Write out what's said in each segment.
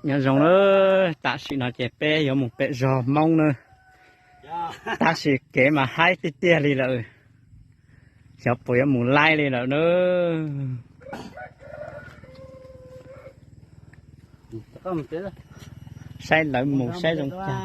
Nyob zoo na, tam sim no ces peb yuav mus pem zos Hmoob na, tab sis kev mas haib tiag tiag li lawm, xyov puas yuav mus laib li lawm na. Saib lawv mus saib zoo cas.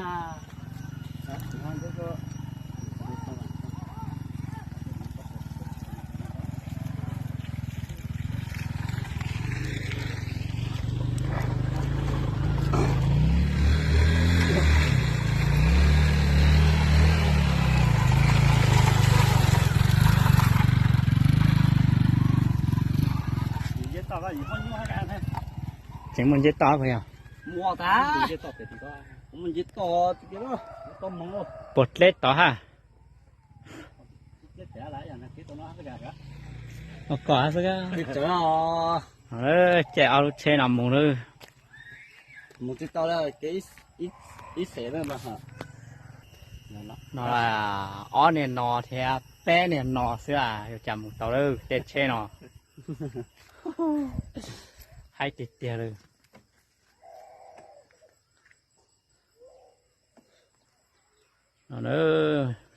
Tseem muaj nceb toj puas yog? Puas dleb tod hab? Ua kom xwb. Caij ob lub tsheb no mus lawm. No ob niag no thiab peb niag no xwb as, yuav cas mus tau lawm caij tsheb no. Haib tiag tiag li. No na,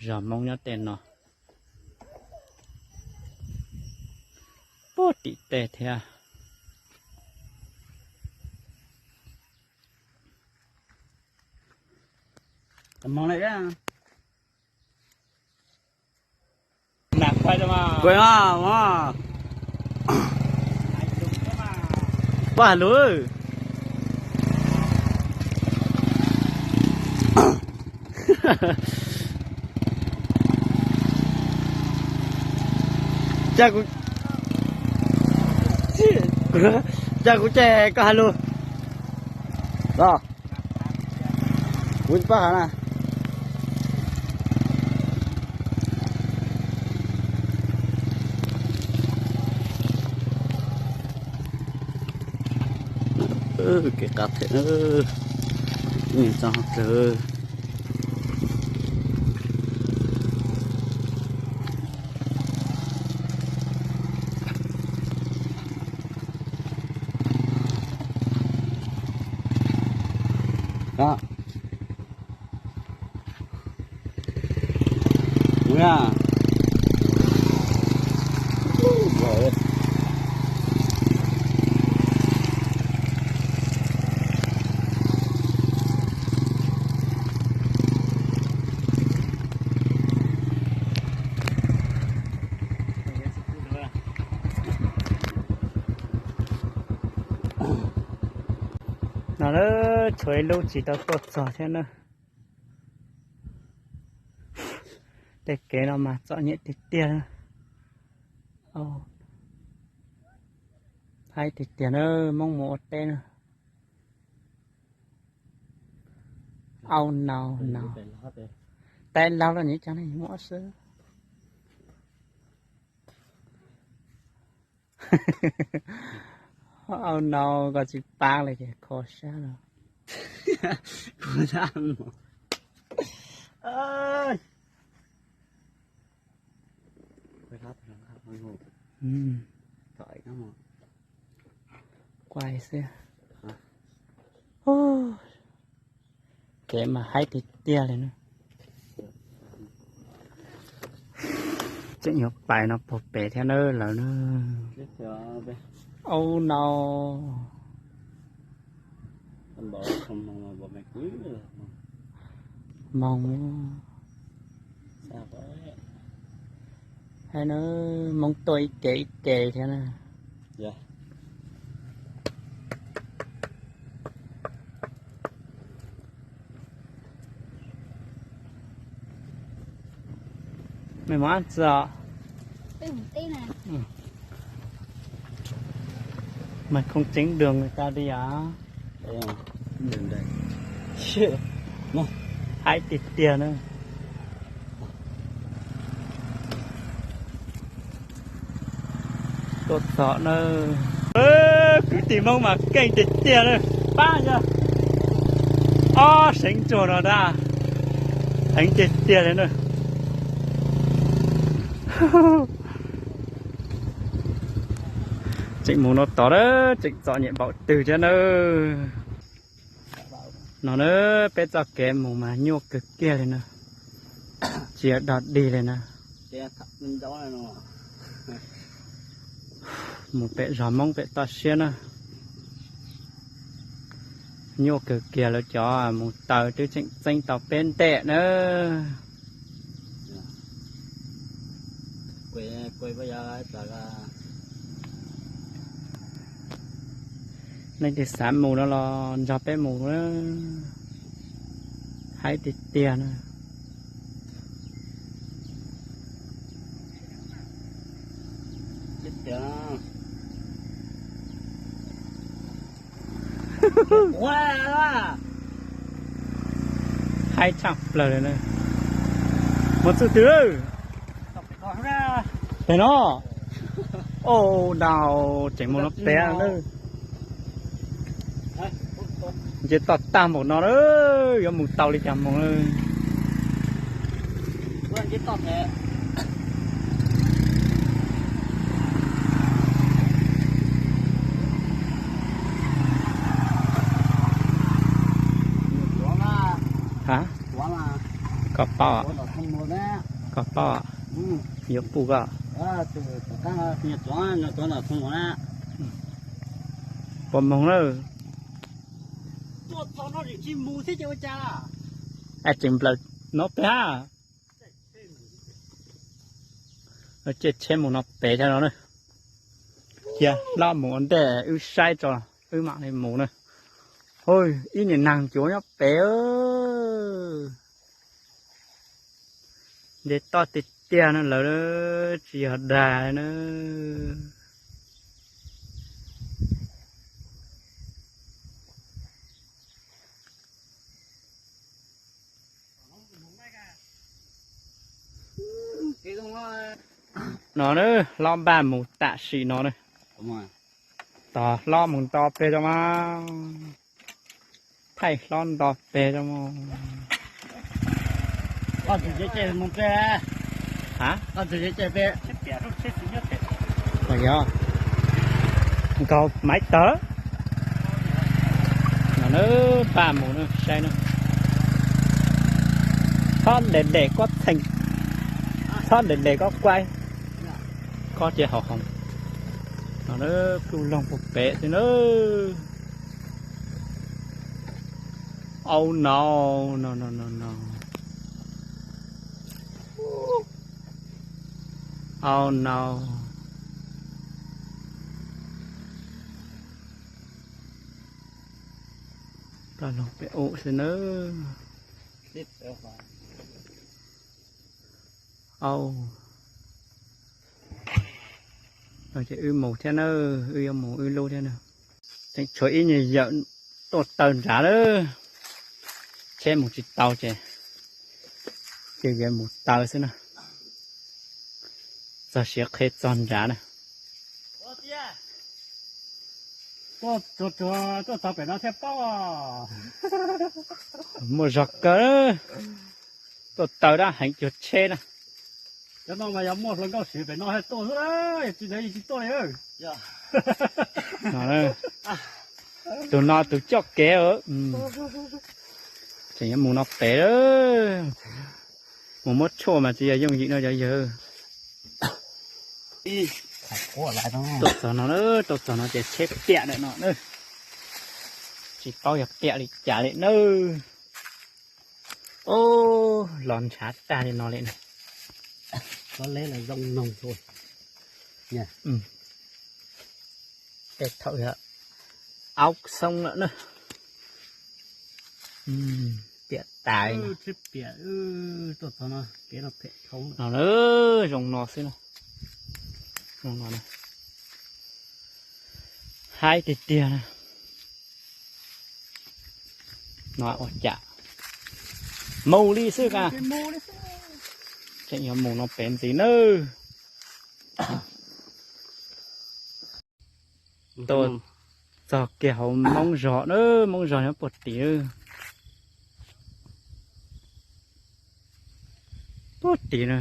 zos Hmoob nyob tej no, puag tim tej thiab. Paj lug. Cas kuv, cas kuv ces koj hais lus. Los, kuv paj hav na. Kev qab them na, txog kawg. No na, tshuav ib lub tsis tau tuaj txog thiab na. Tej kev no mas txom nyem tiag tiag na. Haib tiag tiag na, Hmoob mus ua teb na. Au no no. Tab lab los nyuam cov neeg muab xwb. Au no, koj tsis pab li ces kho siab los. Kuaj xwb. Kev mas haib tiag tiag li na. Tseem yuav pais no puag pem thiab na lawm na. Au no. Moos. Hais na, Hmoob tuaj ib ke ib ke thiab na. Mày món ăn sữa. Mày không tránh đường người ta đi à? Haib tiag tiag na. Tuaj txog na. Kwv tij Hmoob mas keej tiag tiag na. Pab yog ob seev tsuag no ntag. Heev tiag tiag li na. Tseem mus no tod na, tseem txom nyem npaum twg thiab na. No na, peb txoj kev mus mas nyuaj kawg kiag li na, tsis yog dog dig li na. Mus pem zos Hmoob pem toj siab na, nyuaj kawg kiag, lawv cov mus taws twb tseem txeeb tau peb ntiam na. Leej twg xav mus no los nrog peb mus, haib tiag tiag na. Haib tshaj plaws li na. Mus txog twg? Pem no. Au, dau, tseem mus no pem na. Nce toj tag npaum no na, yuav mus tau li cas mus na. Ha? Koj paub, koj paub, yuav pub koj. Puas moog lawm? Tseem nplawm no pem hab. Cia tsheb mus no pem thiab no na. Cia hlob mus ua ntej wb saib tso, wb mam li mus na. Ib niag neeg cuav nyob pem. Nce toj tiag tiag no lawm, tsis yog dag na. No na, hlob npaj mus tam sim no na. Tos hlob mus nto peg tso mas. Thaij hlob nto peg tso mas. Ha? Yog nkaug maiv tawg. No na, npaj mus na, saib na. Txhob dem dem kob txheej, txhob dem dem kob kuaib, kob ces haum hoov. No na, pluj loog puag pem xwb na. Au no, no no no no. Au no. Pluj loog pem ub xwb na. Au. No ces wb mus thiab na, wb yuav mus wb lub thiab na. Tseem tshuav ib nyuag yawm tuaj taw nrad lawm. Tsheb mus tsis tau ces, ces yuav mus taw xwb na. Txog siav qhe txog nrad na. Tuaj txog pem no thiaj paub. Muaj zog kawg. Tuaj taw dab heev cuag tsheb na. Cov no mas yog muaj hluas nkauj siv pem no thiaj tuaj xwb, yog tsis ntawd yeej tsis tuaj li. Tus no tus coj kev. Tseem yuav mus no pem. Mus muab tshuaj mas tsis yog yooj yim no cov yawg. Tuaj txog no, tuaj txog no ces tsheb piam lawm no na. Tsis paub yog piam li cas li na. Los ntshav tag li no li na. Tej thaum yog aub xoob lawm na. Piam tas li no. No na, zoo no xwb na. Zoo no na. Haib tiag tiag na. No ua cas mus li xwb na. Tseem yuav mus no pem ntxiv nawb. Tuaj txog kiag hauv Moob zog na, Moob zog nyob puag tim, puag tim na.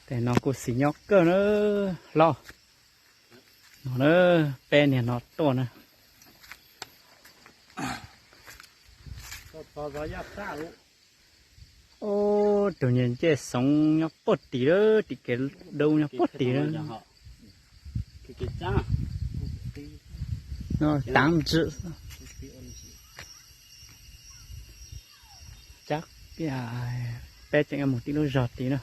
Tej no kuj xis nyob kawg na, hlob. No na, peb niag no tuaj na. Ub, tus niag ncej xoov nyob puag tim lawm, tim kev dub nyob puag tim lawm. No taav ntsim. Peb tseem mus tib lub zog tid na.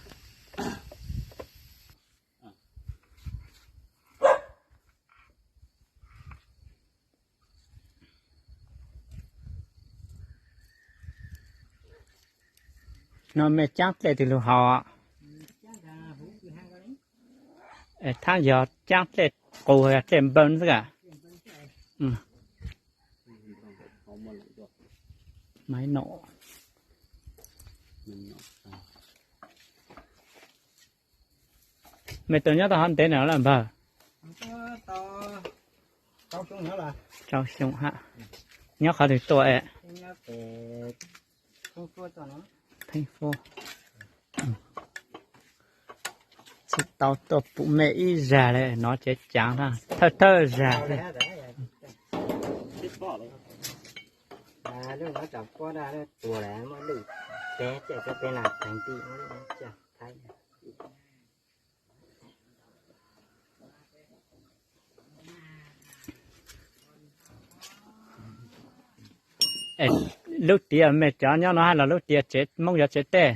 No mej caab dlej twg lug haus? Thaab yog caab dlej qus yog dlej npawg xwb a? Maiv nom. Mej tau nyob tau hov ntev na lawm npawg? Rau xyoo hab. Nyob qhov twg tuaj es? Theej Fuab. Tsis tau tuaj pum mej ib zag le, nov tsev caav na, thawj thawj zag. Es lub tiav mej cov nyob no hab los lub tiav tsev Moob yog tsev tej?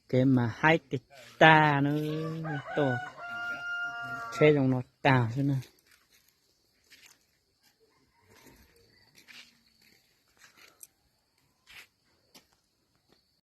Kev mas haib tiag tag na, tuaj tsheb zoo no tag xwb na.